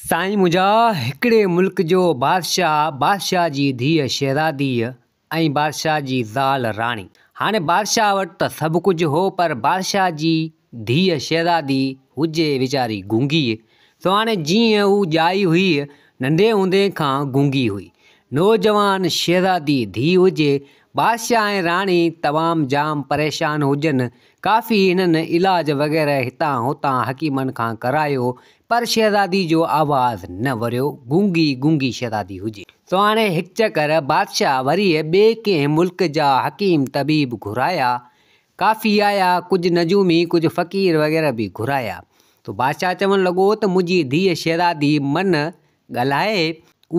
سائين منهنجا، هڪڙي ملڪ جو بادشاهه، بادشاهه جي ڌيء شهزاديء ۽ بادشاهه جي زال راڻي. هاڻي بادشاهه وٽ ته سڀ ڪجهه هو پر بادشاهه جي ڌيء شهزادي هجي ويچاري گونگي. سو هاڻي جيئن هو ڄائي هئي، ننڍي هوندي کان گونگي هئي. نوجوان شهزادي ڌيء هجي، بادشاهه ۽ راڻي تمام جام پريشان هجن. ڪافي هنن علاج وغيره هتان هتان حڪيمن کان ڪرايو پر شهزادي جو آواز نه وريو، گونگي گونگي شهزادي هجي. سو هاڻي هڪ چڪر بادشاهه وري ٻئي ڪنهن ملڪ جا حڪيم طبيب گهرايا. ڪافي آيا، ڪجهه نجومي، ڪجهه فقير وغيره به گهرايا. تو بادشاهه چوڻ لڳو ته منهنجي ڌيء شهزادي من ڳالهائي.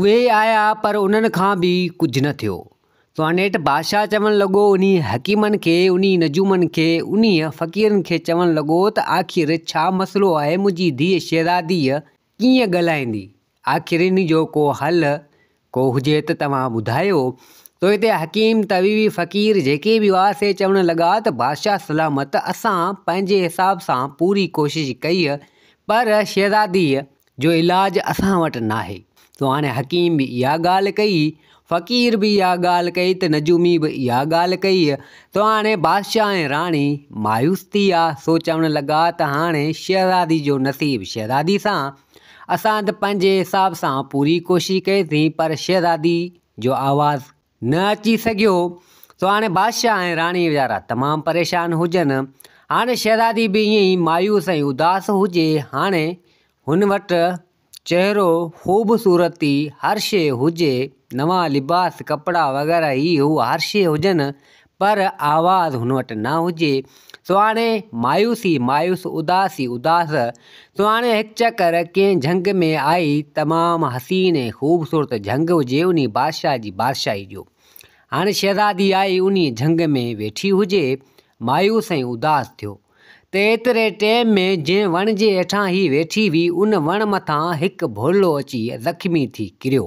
اهي آيا پر انهن کان به ڪجهه نه ٿيو. سو نيٺ بادشاهه چوڻ لڳو انهي حڪيمن کي، انهي نجومن کي، انهي فقيرن کي چوڻ لڳو ته آخر ڇا مسئلو آهي منهنجي ڌيء شهزاديء ڪيئن ڳالهائيندي؟ آخر انهي جو ڪو حل ڪو هجي ته توهان ٻڌايو. سو هتي حڪيم، طبيبي، فقير جيڪي به هئا سي چوڻ لڳا ته بادشاهه سلامت اسان پنهنجي حساب سان پوري ڪوشش ڪئي پر شهزاديء جو علاج اسان وٽ ناهي. سو هاڻي حڪيم به اها ڳالهه ڪئي، فقير به اها ڳالهه ڪئي ته نجومي به اها ڳالهه ڪئي. سو هاڻي بادشاهه ۽ راڻي مايوس ٿي ويا، سو چوڻ لڳا ته هاڻي شهزادي جو نصيب شهزادي سان. اسان ته پنهنجي حساب سان پوري ڪوشش ڪئي سين پر شهزادي جو آواز نه اچي سگهيو. سو هاڻي بادشاهه ۽ راڻي ويچارا تمام پريشان هجن. هاڻي شهزادي به ائين ئي مايوس ۽ اداس هجي. هاڻي هن وٽ چهرو، خوبصورتي، هر شيء هجي، نوان لباس، ڪپڙا وغيره هي هو هر شيء هجن پر آواز هن وٽ نه هجي. سو هاڻي مايوس ئي مايوس، اداس ئي اداس. سو هاڻي هڪ چڪر ڪنهن جهنگ ۾ آئي، تمام حسين ۽ خوبصورت جهنگ هجي انهي بادشاهه جي بادشاهي جو. هاڻي شهزادي آئي انهي جهنگ ۾ ويٺي هجي، مايوس ۽ اداس ٿيو. ته ايتري ٽيم ۾ جنهن وڻ جي هيٺان هي ويٺي هئي ان وڻ مٿان هڪ ڀولڙو اچي زخمي ٿي ڪريو.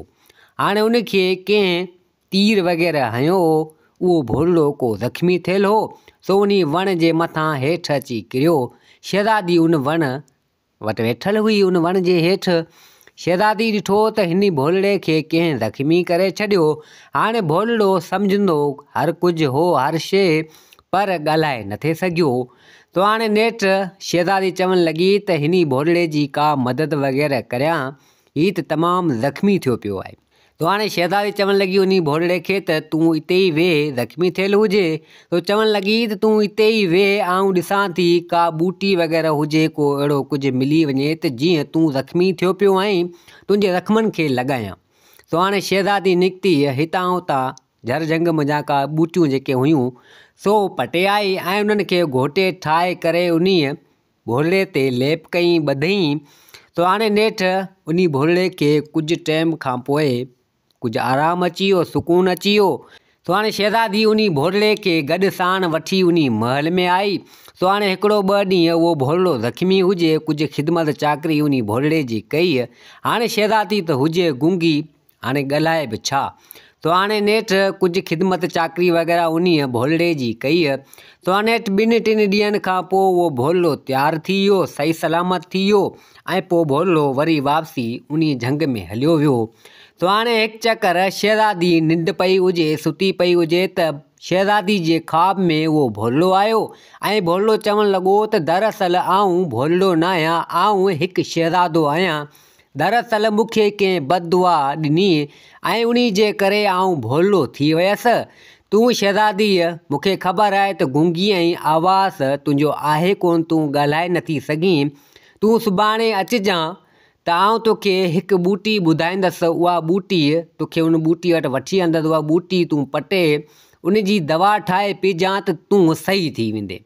هاڻي ان کي ڪنهن تير وغيره هنيو هو، اهو ڀولڙو ڪو زخمي ٿيل هو، سو انهي وڻ جي مٿان هيٺ اچي ڪريو. شهزادي ان وڻ وٽ ويٺل هئي، ان وڻ جي هيٺ. شهزادي ڏٺو ته هن ڀولڙي کي ڪنهن زخمي ڪري ڇڏيو. هاڻي ڀولڙو سمجهندو هر ڪجهه هو، هر شيء، پر ڳالهائي نٿي سگهيو. سو هاڻي نيٺ شهزادي چوڻ لڳي ته هن ڀولڙي جي ڪا مدد وغيره ڪريان، هي ته تمام زخمي ٿيو پيو آهي. تو هاڻي شهزادي چوڻ لڳي انهي ڀولڙي کي ته تون اتي ئي ويهه، زخمي ٿيل هجي، سو چوڻ لڳي ته تون اتي ئي ويهه آئون ڏسان ٿي ڪا ٻوٽي وغيره هجي ڪو اهڙو ڪجهه ملي وڃي ته جيئن تون زخمي ٿيو پيو آهين تنهنجي زخمن کي لڳايان. سو هاڻي شهزادي نڪتي هتان هتان جهر جهنگ منجهان ڪا ٻوٽيون جيڪي هيون سو پٽي آئي ۽ انهن کي گهوٽي ٺاهي ڪري انهيء ڀولڙي تي ليپ ڪئين ٻڌئين ته هاڻي نيٺ انهي ڀولڙي کي ڪجهه ٽيم کان پوء ڪجهه آرام اچي ويو، سڪون اچي ويو. سو هاڻي شهزادي انهي ڀولڙي کي گڏ ساڻ وٺي انهي محل ۾ آئي. سو هاڻي هڪڙو ٻه ڏينهن اهو ڀولڙو زخمي هجي، ڪجهه خدمت چاڪري انهي ڀولڙي جي ڪئي. هاڻي شهزادي ته هجي گونگي، هاڻي ڳالهائي به ڇا؟ تو هاڻي نيٺ ڪجهه خدمت چاڪري وغيره انهيء ڀولڙي جي ڪئي. تو نيٺ ٻن ٽن ڏينهن کان پوء اهو ڀولڙو تيار ٿي ويو، صحيح سلامت ٿي ويو ۽ پوء ڀولڙو وري واپسي انهيء جهنگ ۾ هليو ويو. تو هاڻي هڪ چڪر شهزادي ننڊ پئي هجي، ستي پئي هجي ته شهزادي جي خواب ۾ اهو ڀولڙو آيو ۽ ڀولڙو چوڻ لڳو ته دراصل آئون ڀولڙو ناهيان، آئون هڪ شهزادو آهيان. دراصل مون کي ڪنهن بد دعا ڏني ۽ انهي جي ڪري آئون ڀولڙو ٿي ويس. تون شهزاديء، مون کي خبر آهي ته گونگي ۽ آواز تنهنجو آهي ڪونه، تون ڳالهائي نٿي سگهين. تون سڀاڻي اچجان ته آئون توکي هڪ ٻوٽي ٻڌائيندس، اها ٻوٽي توکي ان ٻوٽي وٽ وٺي هلندس، اها ٻوٽي تون پٽي ان جي دوا ٺاهي پيجان ته تون صحيح ٿي ويندين.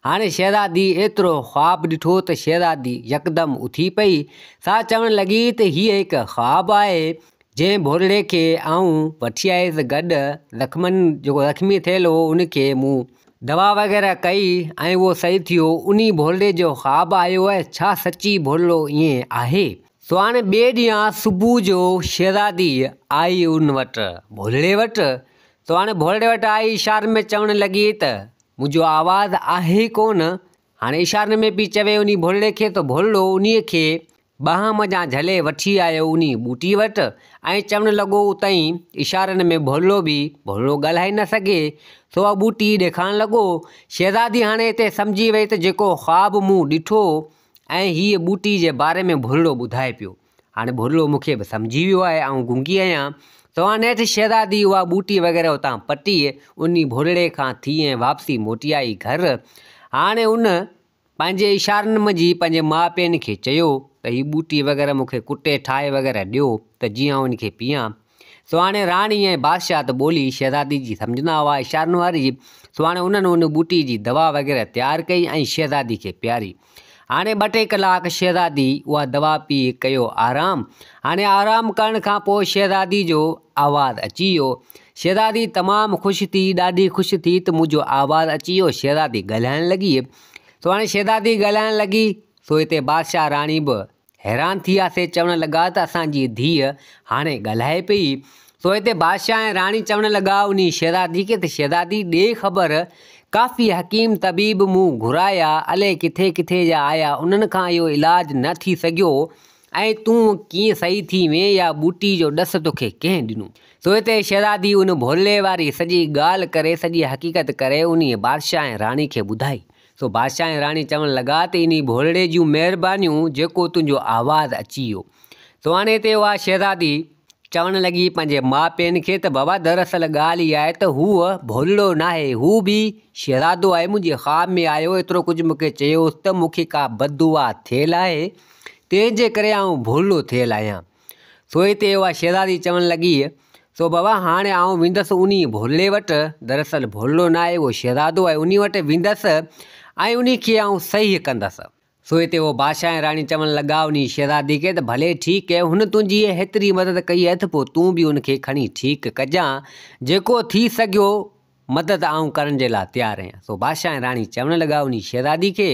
هاڻي شهزادي ايترو خواب ڏٺو ته شهزادي يڪدم اٿي پئي، سا چوڻ لڳي ته هيء هڪ خواب آهي، جنهن ڀولڙي کي آئون وٺي آيس گڏ زخمن جيڪو زخمي ٿيل هو ان کي مون دوا وغيره ڪئي ۽ اهو صحيح ٿيو، انهي ڀولڙي جو خواب آيو آهي، ڇا سچي ڀولڙو ائين آهي؟ سو هاڻي ٻئي ڏينهن صبح جو شهزادي آئي ان وٽ ڀولڙي وٽ، سو هاڻي ڀولڙي وٽ آئي اشارن ۾ چوڻ لڳي ته منهنجو آواز آهي ئي ڪونه. هاڻي اشارن ۾ پئي چوي انهي ڀولڙي کي ته ڀولڙو انهي کي ٻانهن منجهان جهلي وٺي آيو انهي ٻوٽي وٽ ۽ چوڻ لڳو اتئين اشارن ۾ ڀولڙو به ڀولڙو ڳالهائي نه سگهي سو اها ٻوٽي ڏيکارڻ لڳو. شهزادي هاڻي اتي سمجهي وئي ته جيڪو خواب مون ڏٺو ۽ هيء ٻوٽي جي باري ۾ ڀولڙو ٻڌائي پيو. هاڻي ڀولڙو مون کي به سمجهي ويو آهي، آئون گونگي آهيان. سو هاڻي نيٺ شهزادي اها ٻوٽي وغيره اتان پٽي انهي ڀولڙي کان ٿي ۽ واپسي موٽي آئي گهر. هاڻي ان پنهنجي اشارن منجهي پنهنجي ماء پيئن کي چيو ته هي ٻوٽي وغيره مون کي ڪٽي ٺاهي وغيره ڏيو ته جيئن آئون ان کي پيئان. سو هاڻي راڻي ۽ بادشاهه ته ٻولي شهزادي جي سمجهندا هئا اشارن واري، سو هاڻي انهن ان ٻوٽي جي دوا وغيره تيار ڪئي ۽ شهزادي کي پياري. هاڻي ٻه ٽي ڪلاڪ شهزادي اها دوا پي ڪيو آرام. هاڻي آرام ڪرڻ کان پوء شهزادي جو آواز اچي ويو. شهزادي تمام خوش ٿي، ڏاڍي خوش ٿي ته منهنجو آواز اچي ويو. شهزادي ڳالهائڻ لڳي. سو هاڻي شهزادي ڳالهائڻ لڳي، سو هتي بادشاهه راڻي به حيران ٿي ويا سي چوڻ لڳا ته اسان جي ڌيء هاڻي ڳالهائي پئي. سو هتي بادشاهه ۽ راڻي چوڻ لڳا انهي شهزادي کي ته شهزادي ڏي خبر، ڪافي حڪيم طبيب مون گهرايا، الئي ڪٿي ڪٿي جا آيا، انهن کان اهو علاج نه ٿي سگهيو ۽ تون ڪيئن صحيح ٿي وئين يا ٻوٽي جو ڏس توکي ڪنهن ڏنو؟ سو هتي شهزادي ان ڀولڙي واري سڄي ڳالهه ڪري سڄي حقيقت ڪري انهي بادشاهه ۽ راڻي کي ٻڌائي. سو بادشاهه ۽ راڻي چوڻ لڳا ته انهي ڀولڙي جون مهربانيون جيڪو تنهنجو آواز اچي ويو. سو هاڻي هتي اها شهزادي چوڻ لڳي پنهنجي ماء پيئن کي ته بابا دراصل ڳالهه اها آهي ته هو ڀولڙو ناهي هو به شهزادو آهي منهنجي خواب ۾ آيو ايترو ڪجهه مون کي چيو هوس ته مون کي ڪا بددعا ٿيل آهي تنهن جي ڪري آئون ڀولڙو ٿيل آهيان. سو هتي اها شهزادي چوڻ لڳي، سو بابا هاڻي آئون ويندس انهيء ڀولڙي وٽ، دراصل ڀولڙو ناهي اهو شهزادو آهي، انهيء وٽ ويندس ۽ انهيء کي آئون صحيح ڪندس. سو هتي اهو بادشاهه ۽ راڻي چوڻ لڳا انهيء شهزادي کي ته ڀلي ٺيڪ آهي، هن تنهنجي هيتري مدد ڪئي آهي ته پوء تون به ان کي کڻي ٺيڪ ڪجان، جيڪو ٿي سگهيو مدد آئون ڪرڻ جي لاء تيار آهيان. سو بادشاهه ۽ راڻي چوڻ لڳا انهيء شهزادي کي.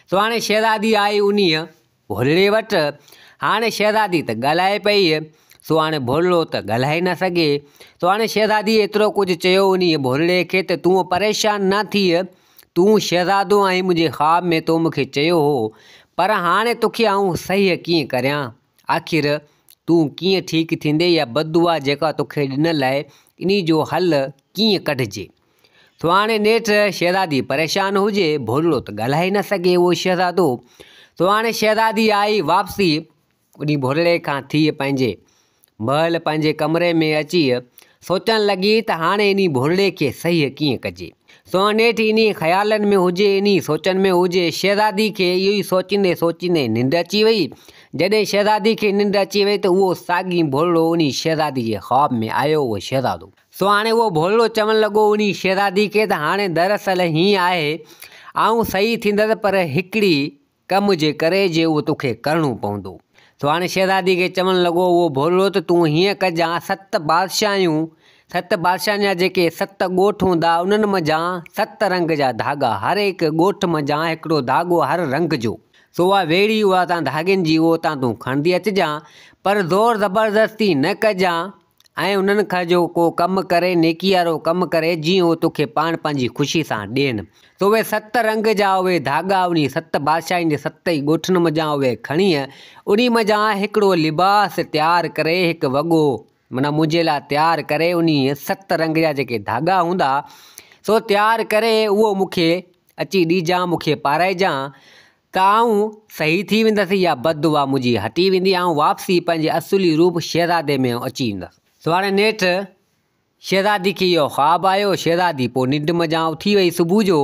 سو هاڻي شهزادي آئي انهيء ڀولڙي وٽ هاڻي شهزادي ته ڳالهائي پئي، سو هاڻي ڀولڙو ته ڳالهائي نه سگهي. سو هاڻي شهزادي ايترو ڪجهه چيو انهيء ڀولڙي کي ته تون پريشان نه ٿيء، تون شهزادو آهين منهنجي خواب ۾ تو مون کي چيو هو، پر هاڻي توکي آئون صحيح ڪيئن ڪريان؟ آخر تون ڪيئن ٺيڪ ٿيندين يا بددعا جيڪا توکي ڏنل آهي، انهي جو حل ڪيئن ڪڍجي؟ سو هاڻي نيٺ شهزادي پريشان هجي، ڀولڙو ته ڳالهائي نه سگهي اهو شهزادو. سو هاڻي شهزادي آئي واپسي انهي ڀولڙي کان ٿي پنهنجي محل پنهنجي ڪمري ۾ اچي سوچڻ لڳي ته هاڻي انهي ڀولڙي کي صحيح ڪيئن ڪجي. سو نيٺ انهي خيالن ۾ هجي انهي سوچن ۾ هجي شهزادي کي اهو ئي سوچيندي سوچيندي ننڊ اچي وئي. جڏهن شهزادي کي ننڊ اچي وئي ته اهو ساڳي ڀولڙو انهي شهزادي جي خواب ۾ آيو اهو شهزادو. سو هاڻي اهو ڀولڙو چوڻ لڳو انهي شهزادي کي ته هاڻي دراصل هيئن آهي، آئون صحيح ٿيندس پر هڪڙي ڪم جي ڪري جي اهو توکي ڪرڻو پوندو. سو هاڻي شهزادي کي چوڻ لڳو اهو ڀولڙو ته تون هيئن ڪجان ست بادشاهيون، ست بادشاهن جا جيڪي ست ڳوٺ هوندا انهن منجهان ست رنگ جا ڌاڳا، هر هڪ ڳوٺ منجهان هڪڙو ڌاڳو هر رنگ جو، سو اها ويڙهي اها تان ڌاڳين جي اهو تان تون کڻندي اچجان، پر زور زبردستي نه ڪجان. ۽ انهن کان جو ڪو ڪم ڪري، نيڪي وارو ڪم ڪري، جيئن هو توکي پاڻ پنهنجي خوشي سان ڏين. سو اهي ست رنگ جا اهي ڌاڳا انهي ست بادشاهين جي ست ئي ڳوٺن منجهان اهي کڻي، انهي منجهان هڪڙو لباس تيار ڪري، هڪ وڳو معنيٰ منهنجي لاء تيار ڪري، انهي ست رنگ جا جيڪي ڌاڳا هوندا، سو تيار ڪري اهو مون کي اچي ڏيجان، مون کي پارائجان، ته آئون صحيح ٿي ويندس يا بد دعا منهنجي هٽي ويندي، آئون واپسي پنهنجي اصلي روپ شهزادي ۾ اچي ويندس. سو هاڻي نيٺ شهزادي کي اهو خواب آيو، شهزادي پوء ننڊ منجهان اٿي وئي صبح جو،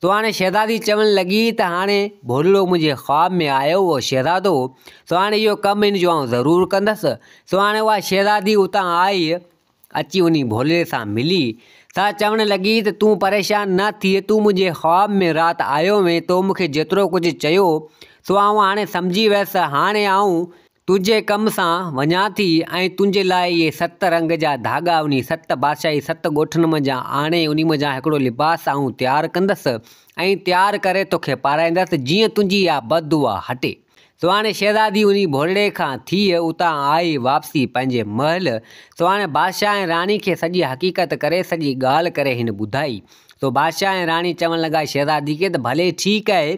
سو هاڻي شهزادي چوڻ لڳي ته هاڻي ڀولڙو منهنجي خواب ۾ آيو اهو شهزادو، سو هاڻي اهو ڪم هن جو آئون ضرور ڪندس، سو هاڻي اها شهزادي اتان آئي اچي انهي ڀولڙي سان ملي، سا چوڻ لڳي ته تون پريشان نه ٿيء، تون منهنجي خواب ۾ رات آيو هئين، تو مون کي جيترو ڪجهه چيو، سو آئون هاڻي سمجهي ويس، هاڻي آئون تنهنجي ڪم سان وڃان ٿي ۽ تنهنجي لاء اهي ست رنگ جا ڌاڳا انهي ست بادشاهي ست ڳوٺن منجهان آڻي انهي منجهان هڪڙو لباس آئون تيار ڪندس ۽ تيار ڪري توکي پارائيندس، جيئن تنهنجي اها بددعا هٽي. سو هاڻي شهزادي انهي ڀولڙي کان ٿي اتان آئي واپسي پنهنجي محل. سو هاڻي بادشاهه ۽ راڻي کي سڄي حقيقت ڪري سڄي ڳالهه ڪري هن ٻڌائي. سو بادشاهه ۽ راڻي چوڻ لڳا شهزادي کي ته ڀلي ٺيڪ آهي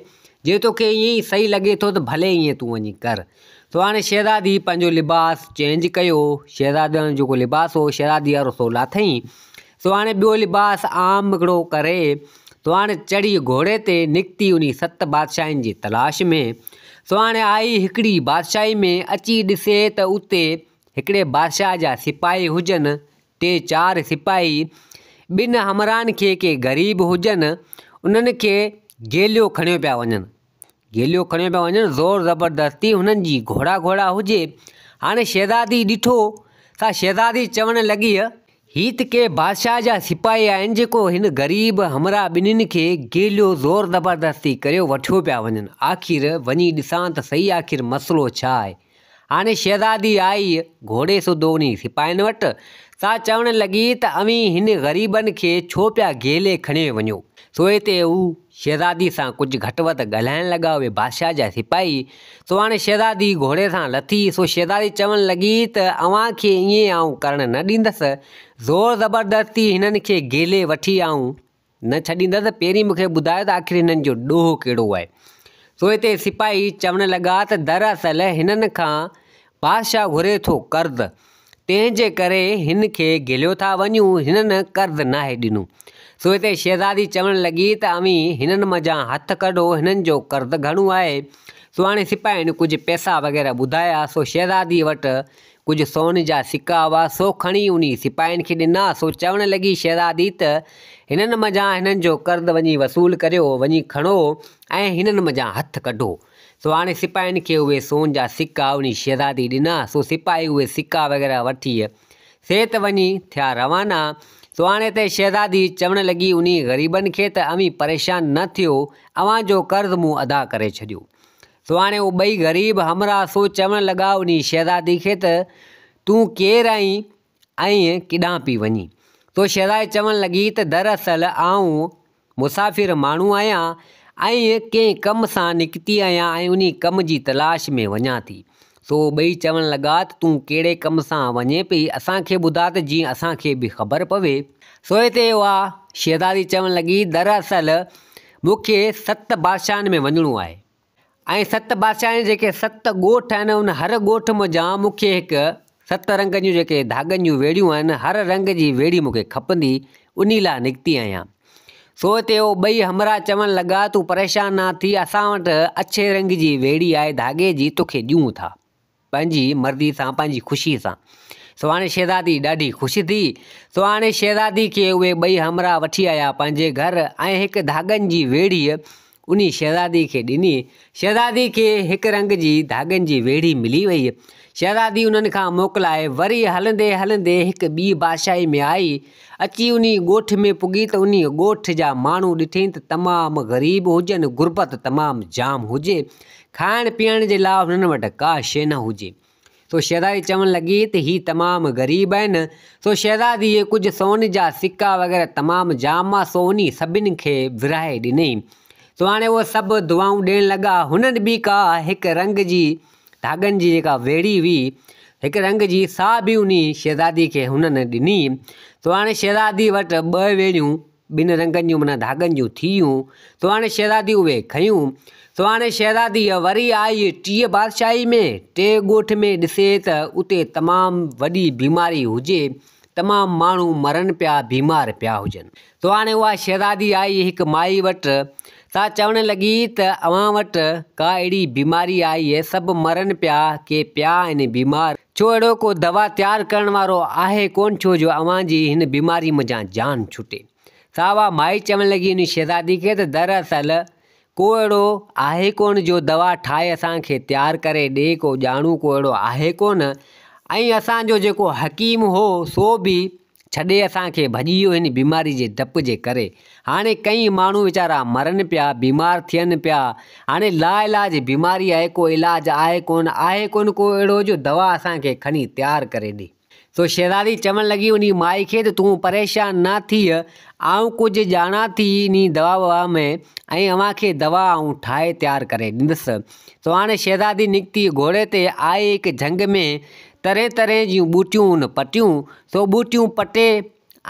جي توکي ائين ئي صحيح لڳي ٿو ته ڀلي ائين تون وڃي ڪر. سو هاڻي شهزادي پنهنجو لباس چينج ڪيو، شهزادي جو جيڪو لباس هو شهزادي وارو سو لاٿئين. سو هاڻي ٻيو لباس عام هڪڙو ڪري سو هاڻي چڙهي گهوڙي تي نڪتي انهي ست بادشاهين جي تلاش ۾. سو هاڻي آئي هڪڙي بادشاهي ۾ اچي ڏسي ته اتي هڪڙي بادشاهه جا سپاهي هجن، ٽي چار سپاهي، ٻن همراهن کي ڪي غريب هجن، انهن کي گيليو کڻيو پيا وڃن. گيليو کڻيو پيا وڃن، زور زبردستي هنن جي گهوڙا گهوڙا هجي. هاڻي شهزادي ڏٺو، سا شهزادي چوڻ لڳي. هي ته ڪي بادشاهه جا سپاهي آهن، جيڪو هن غريب همراهه ٻنهين کي گيليو زور زبردستي ڪريو وٺيو پيا وڃن. آخر وڃي ڏسان ته سهي آخر مسئلو ڇا آهي. هاڻي شهزادي آئي گهوڙي سوڌو انهي سپاهين وٽ، سا چوڻ لڳي ته اوهين هن غريبن کي ڇو پيا گهيلي کڻي وڃو؟ سو اتي هو شهزادي سان ڪجهه گهٽ وڌ ڳالهائڻ لڳا اهي بادشاهه جا سپاهي. سو هاڻي شهزادي گهوڙي تان لٿي، سو شهزادي چوڻ لڳي ته اوهان کي ائين آئون ڪرڻ نه ڏيندس، زور زبردستي هنن کي گهيلي وٺي آئون نه ڇڏيندس، پهرين مون کي ٻڌايو ته آخر هنن جو ڏوهه ڪهڙو آهي؟ سو هتي سپاهي چوڻ لڳا ته دراصل هنن کان بادشاهه گهري ٿو قرض، تنهن جي ڪري هن کي گهليو ٿا وڃون، هنن قرض ناهي ڏنو. سو هتي شهزادي چوڻ لڳي ته اوهين هنن منجهان هٿ ڪڍو، هنن جو قرض گهڻو آهي. سو هاڻي سپاهين ڪجهه پئسا وغيره ٻڌايا، سو شهزادي وٽ ڪجهه سون جا سڪا هئا، سو کڻي انهي سپاهين کي ڏنا، سو چوڻ لڳي شهزادي ته هنن منجهان هنن جو قرض وڃي وصول ڪريو، وڃي کڻو ۽ هنن منجهان هٿ ڪڍو. سو هاڻي سپاهين کي اهي سون جا سڪا انهي شهزادي ڏنا، سو سپاهي اهي سڪا وغيره وٺي سي ته وڃي ٿيا روانا. سو هاڻي اتي شهزادي چوڻ لڳي انهي غريبن کي ته اوهين پريشان نه ٿيو، اوهان جو قرض مون ادا ڪري ڇڏيو. سو هاڻي اهي ٻئي غريب همراهه سو چوڻ لڳا انهي شهزادي کي ته تون ڪير آهين ۽ ڪيڏانهن پئي وڃين؟ سو شهزادي چوڻ لڳي ته دراصل آئون مسافر ماڻهو آهيان ۽ ڪنهن ڪم سان نڪتي آهيان ۽ انهي ڪم جي تلاش ۾ وڃان ٿي. سو ٻئي چوڻ لڳا ته تون ڪهڙي ڪم سان وڃين پئي اسان کي ٻڌاء ته جيئن اسان کي به خبر پوي. سو هتي اها شهزادي چوڻ لڳي دراصل مون کي ست بادشاهن ۾ وڃڻو آهي. ۽ ست بادشاهن جيڪي ست ڳوٺ آهن ان هر ڳوٺ منجهان مون کي هڪ ست رنگن جون جيڪي ڌاڳن جون ويڙهيون آهن هر رنگ جي ويڙهي مون کي کپندي انهي لاء نڪتي آهيان. سو اتي اهو ٻئي همراهه چوڻ لڳا تون پريشان نه ٿي اسان وٽ اڇي رنگ جي ويڙهي آهي ڌاڳي جي توکي ڏيون ٿا. پنهنجي مرضي سان پنهنجي خوشيء سان. سو هاڻي شهزادي ڏاڍي خوش ٿي. سو هاڻي شهزادي کي اهي ٻئي همراهه وٺي آيا پنهنجي گهر ۽ هڪ ڌاڳن جي ويڙهي انهي شهزادي کي ڏني. شهزادي کي هڪ رنگ جي ڌاڳن جي ويڙهي ملي وئي. شهزادي انهن کان موڪلائي وري هلندي هلندي هڪ ٻي بادشاهي ۾ آئي. اچي انهي ڳوٺ ۾ پڳي ته انهي ڳوٺ جا ماڻهو ڏٺئين ته تمام غريب هجن، غربت تمام جام هجي. کائڻ پيئڻ جي لاء هنن وٽ ڪا شيء نه هجي. سو شهزادي چوڻ لڳي ته هي تمام غريب آهن. سو شهزاديء ڪجهه سون جا سڪا وغيره تمام جام هئا، سو انهي سڀني کي ورهائي ڏنائين. سو هاڻي اهي سڀ دعائون ڏيڻ لڳا. هنن به ڪا هڪ رنگ جي ڌاڳن جي جيڪا ويڙهي هئي، هڪ رنگ جي، سا به انهي شهزادي کي هنن ڏني. سو هاڻي شهزادي وٽ ٻه ويڙهيون ٻن رنگن جون معنيٰ ڌاڳن جون ٿي ويون. سو هاڻي شهزادي اهي کنيون. سو هاڻي شهزادي وري آئي ٽيء بادشاهي ۾، ٽئين ڳوٺ ۾ ڏسي ته اتي تمام وڏي بيماري هجي، تمام ماڻهو مرن پيا، بيمار پيا هجن. سو هاڻي اها شهزادي آئي هڪ مائي وٽ، سا چوڻ لڳي ته اوهان وٽ ڪا اهڙي بيماري آئي، سڀ مرن پيا، ڪي پيا آهن بيمار، ڇو اهڙو ڪو دوا تيار ڪرڻ وارو آهي ڪونه ڇو جو اوهان جي هن بيماري منجهان جان ڇٽي. سا اها مائي چوڻ لڳي ان شهزادي کي ته دراصل ڪو اهڙو آهي ڪونه جو دوا ٺاهي اسان کي تيار ڪري ڏي ڪو ڄاڻو ڪو اهڙو آهي ڪونه ۽ اسان جو جيڪو حڪيم هو سو به ڇڏي اسان کي ڀڄي ويو هن بيماري جي ڊپ جي ڪري. هاڻي ڪئين ماڻهو ويچارا مرن پيا، بيمار ٿين پيا. هاڻي لاعلاج بيماري آهي، ڪو علاج آهي ڪونه، آهي ڪونه ڪو اهڙو جو دوا اسان کي کڻي تيار ڪري ڏي. سو شهزادي چوڻ لڳي انهي مائي کي ته تون پريشان نه ٿيء، آئون ڪجهه ڄاڻان ٿي انهي دوا ووا ۾ ۽ اوهان کي دوا آئون ٺاهي تيار ڪري ڏيندس. سو هاڻي شهزادي نڪتي گهوڙي تي، آئي هڪ جهنگ ۾، طرحين طرحين جون ٻوٽيون هن پٽيون، سو ٻوٽيون پٽي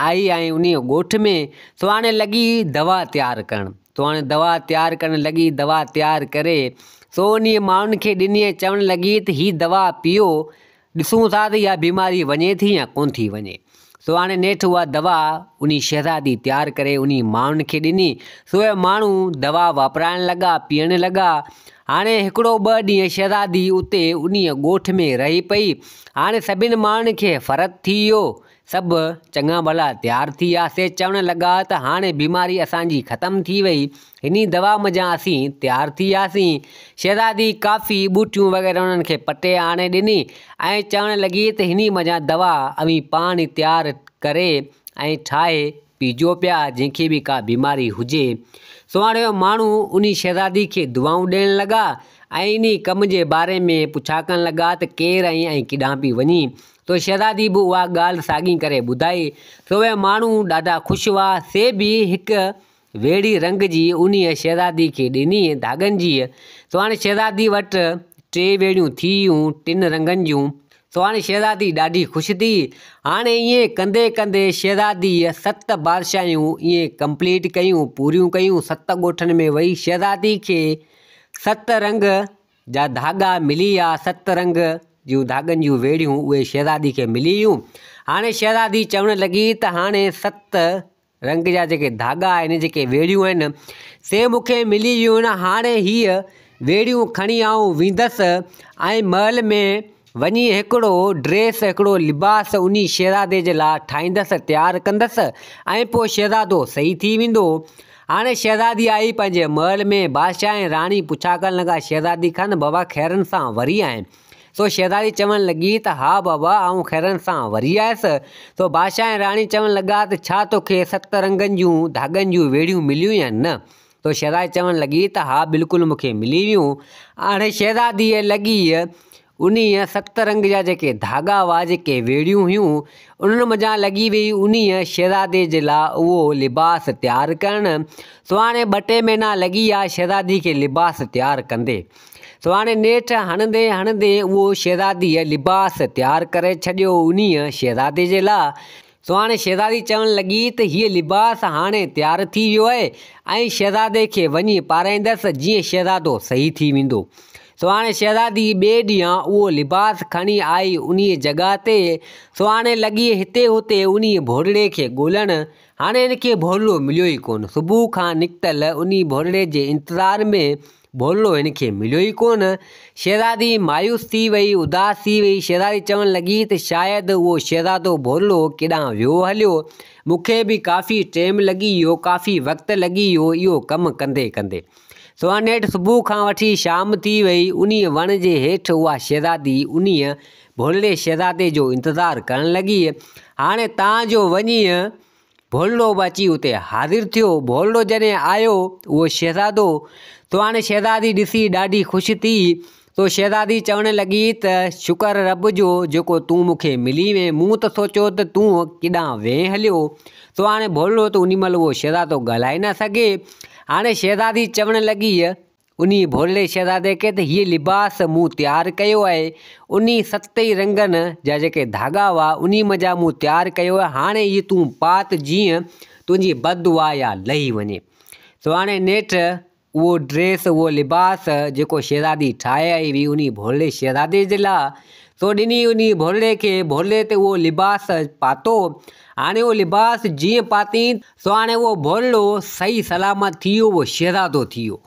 آئي ۽ انهيء ڳوٺ ۾ سو هاڻي لڳي دوا تيار ڪرڻ. سو هاڻي دوا تيار ڪرڻ لڳي، دوا تيار ڪري سو انهيء ماڻهن کي ڏني ۽ چوڻ لڳي ته هي دوا پيئو، ڏسون ٿا ته اها بيماري وڃي ٿي يا ڪونه ٿي وڃي. سو هاڻي نيٺ اها دوا انهي شهزادي تيار ڪري انهي ماڻهن کي ڏني. سو اهي ماڻهو دوا واپرائڻ لڳا، پيئڻ لڳا. هاڻي هڪڙو ٻه ڏينهن شهزادي اتي انهيء ڳوٺ ۾ رهي پئي. هاڻي سڀن ماڻهن کي فرق ٿي ويو. سڀ چڱا ڀلا تيار ٿي ويا، سي چوڻ لڳا ته هاڻي بيماري اسان جي ختم ٿي وئي، هني دوا منجهان اسين تيار ٿي وياسين. شهزادي ڪافي ٻوٽيون وغيره انهن کي پٽي آڻي ڏني ۽ چوڻ لڳي ته هني منجهان دوا اوهين پاڻ ئي تيار ڪري ۽ ٺاهي پيئجو پيا، جنهن کي به ڪا بيماري هجي. سو هاڻي اهي ماڻهو انهي شهزادي کي دعائون ڏيڻ لڳا ۽ انهي ڪم جي باري ۾ پڇا ڪرڻ لڳا ته ڪير آهين ۽ ڪيڏانهن پئي وڃين؟ سو شهزادي به اها ڳالهه ساڳي ڪري ٻڌائي. سو اهي ماڻهو ڏاڍا خوش هئا، سي به هڪ ويڙهي رنگ جي انهيء شهزادي کي ڏني، ڌاڳن جي. سو هاڻي شهزادي وٽ ٽي ويڙهيون ٿي ويون، ٽن رنگن جون. سو هاڻي شهزادي ڏاڍي خوش ٿي. هاڻي ائين ڪندي ڪندي شهزاديء ست بادشاهيون ائين ڪمپليٽ ڪيون، پوريون ڪيون، ست ڳوٺن ۾ وئي. شهزادي کي ست رنگ جا ڌاڳا ملي ويا، ست رنگ جون ڌاڳن جون ويڙهيون اهي شهزادي کي ملي ويون. هاڻي شهزادي چوڻ لڳي ته هاڻي ست رنگ جا جيڪي ڌاڳا آهن، جيڪي ويڙهيون آهن، سي مون کي ملي ويون آهن، هاڻي هيء ويڙهيون کڻي آئون ويندس ۽ محل ۾ وڃي هڪڙو ڊريس، هڪڙو لباس انهي شهزادي جي لاء ٺاهيندس، تيار ڪندس ۽ پوء شهزادو صحيح ٿي ويندو. هاڻي شهزادي آئي پنهنجي محل ۾، بادشاهه ۽ راڻي پڇا ڪرڻ لڳا شهزادي کان ته بابا خيرن سان وري آئين؟ سو شهزادي چوڻ لڳي ته ها بابا آئون خيرن سان وري آيس. سو بادشاهه ۽ راڻي چوڻ لڳا ته ڇا توکي ست رنگن جون ڌاڳن جون ويڙهيون مليون يا نه؟ سو شهزادي چوڻ لڳي ته ها بلڪل مون کي ملي ويون. هاڻي شهزاديء لڳي انهيء ست رنگ جا جيڪي ڌاڳا هئا، جيڪي ويڙهيون هيون، انهن منجهان لڳي ويئي انهيء شهزادي جي لاء اهو لباس تيار ڪرڻ. سو هاڻي ٻه ٽي مهينا لڳي ويا شهزادي کي لباس تيار ڪندي. سو هاڻي نيٺ هڻندي هڻندي اهو شهزاديء لباس تيار ڪري ڇڏيو انهيء شهزادي جي لاء. سو هاڻي شهزادي چوڻ لڳي ته هيء لباس هاڻي تيار ٿي ويو آهي ۽ شهزادي کي وڃي پارائيندس جيئن شهزادو صحيح ٿي ويندو. سو هاڻي شهزادي ٻئي ڏينهن اهو لباس کڻي آئي انهيء جڳهه تي. سو هاڻي لڳي هتي هتي انهيء ڀورڙي کي ڳولڻ. هاڻي هن کي ڀورڙو مليو ئي ڪونه. صبح کان نڪتل انهي ڀورڙي جي انتظار ۾ ڀولڙو هن کي مليو ئي ڪونه. شهزادي مايوس ٿي وئي، اداس ٿي وئي. شهزادي چوڻ لڳي ته شايد اهو شهزادو ڀولڙو ڪيڏانهن ويو هليو. مون کي به ڪافي ٽيم لڳي ويو، ڪافي وقت لڳي ويو اهو ڪم ڪندي ڪندي. سو نيٺ صبح کان وٺي شام ٿي وئي. انهيء وڻ جي هيٺ اها شهزادي انهيء ڀولڙي شهزادي جو انتظار ڪرڻ لڳي. هاڻي تان جو وڃي ڀولڙو به اچي اتي حاضر ٿيو. ڀولڙو جڏهن آيو، اهو شهزادو، سو هاڻي شهزادي ڏسي ڏاڍي خوش ٿي. سو شهزادي چوڻ لڳي ته شڪر رب جو، جيڪو تون مون کي ملي وئين. مون ته سوچيو ته تون ڪيڏانهن وئين هليو. سو هاڻي ڀولڙو ته انهي مهل اهو شهزادو ڳالهائي نه سگهي. هاڻي شهزادي چوڻ لڳي. انهيء ڀولڙي شهزادي کي ته هيء لباس مون تيار ڪيو آهي، انهي ست ئي رنگن جا جيڪي ڌاڳا هئا، انهي منجهان مون تيار ڪيو آهي، هاڻي هيء تون پاء ته جيئن تنهنجي بددعا يا لهي وڃي. سو هاڻي نيٺ اهو ڊريس، اهو لباس، جيڪو شهزادي ٺاهي آئي هئي، انهي ڀولڙي شهزادي جي لاء، سو ڏني انهي ڀولڙي کي، ڀولڙي ته اهو لباس پاتو، هاڻي اهو لباس جيئن پاتين، سو هاڻي اهو ڀولڙو صحيح سلامت ٿي ويو، اهو شهزادو ٿي ويو.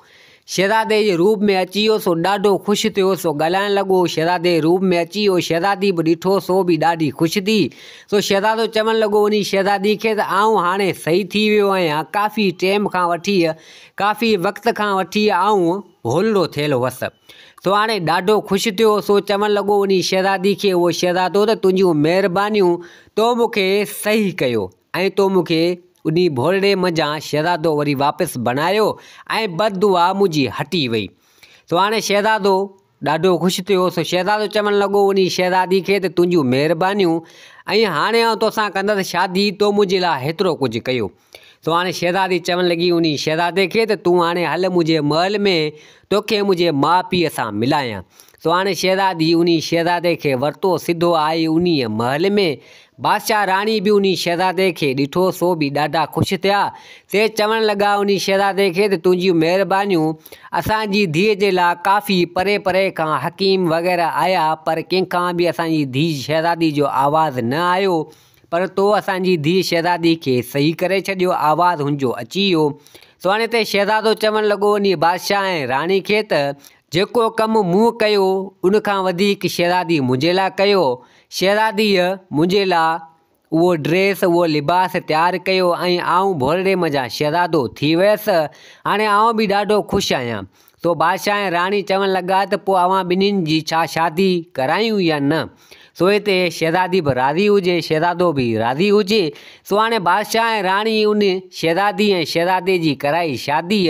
شهزادي جي روپ ۾ اچي ويو، سو ڏاڍو خوش ٿيو، سو ڳالهائڻ لڳو، شهزادي جي روپ ۾ اچي ويو، شهزادي به ڏٺو، سو به ڏاڍي خوش ٿي. سو شهزادو چوڻ لڳو انهي شهزادي کي ته آئون هاڻي صحيح ٿي ويو آهيان، ڪافي ٽيم کان وٺي، ڪافي وقت کان وٺي آئون ڀولڙو ٿيل هوس. سو هاڻي ڏاڍو خوش ٿيو، سو چوڻ لڳو انهي شهزادي کي اهو شهزادو ته تنهنجون مهربانيون، تو مون کي صحيح ڪيو. ۽ تو مون کي انهي ڀولڙي منجهان شهزادو وري واپس بڻايو ۽ بد دعا منهنجي هٽي وئي. سو هاڻي شهزادو ڏاڍو خوش ٿيو. سو شهزادو چوڻ لڳو انهي شهزادي کي ته تنهنجون مهربانيون ۽ هاڻي آئون توسان ڪندس شادي، تو منهنجي لاء هيترو ڪجهه ڪيو. سو هاڻي شهزادي چوڻ لڳي انهي شهزادي کي ته تون هاڻي هل منهنجي محل ۾ توکي منهنجي ماء پيء سان ملايان. سو هاڻي شهزادي انهي شهزادي کي ورتو سڌو آئي انهيء محل ۾. بادشاهه راڻي به انهي شهزادي کي ڏٺو سو به ڏاڍا خوش ٿيا. سي چوڻ لڳا انهي شهزادي کي ته تنهنجيون مهربانيون، اسان جي ڌيء جي لاء ڪافي پري پري کان حڪيم وغيره آيا پر ڪنهن کان به اسان جي ڌيء شهزادي جو آواز نه آيو پر تو اسان جي ڌيء شهزادي کي صحيح ڪري ڇڏيو، آواز هن جو اچي ويو. سو هاڻي هتي شهزادو چوڻ لڳو انهي بادشاهه ۽ راڻي کي ته جيڪو ڪم مون ڪيو، ان کان وڌيڪ شهزادي منهنجي لاء ڪيو. شهزاديء منهنجي لاء اهو ڊريس، اهو لباس تيار ڪيو ۽ آئون ڀورڙي منجهان شهزادو ٿي ويس. هاڻي آئون به ڏاڍو خوش آهيان. سو بادشاهه ۽ راڻي چوڻ لڳا ته پوء اوهان ٻنهين جي ڇا شادي ڪرايون يا نه؟ سو هتي شهزادي به راضي هجي، شهزادو به راضي هجي. سو هاڻي بادشاهه ۽ راڻي ان شهزادي ۽ شهزادي جي ڪرائي شادي.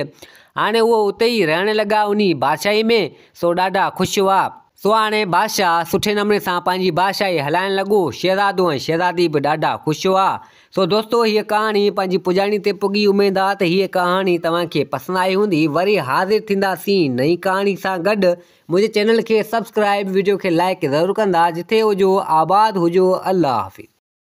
هاڻي اهو اتي ئي رهڻ لڳا انهي بادشاهي ۾، سو ڏاڍا خوش هئا. سو هاڻي بادشاهه سٺي نموني سان پنهنجي بادشاهي هلائڻ لڳو. شهزادو ۽ شهزادي به ڏاڍا خوش هئا. سو دوستو هيء ڪهاڻي پنهنجي پڄاڻي تي پڳي اميد آ ته هيء ڪهاڻي توهان کي پسند آئي هوندي وري حاضر ٿينداسين نئين ڪهاڻي سان گڏ منهنجي چينل کي سبسڪرائب وڊيو کي لائيڪ ضرور ڪندا جٿي هجو آباد هجو الله حافظ.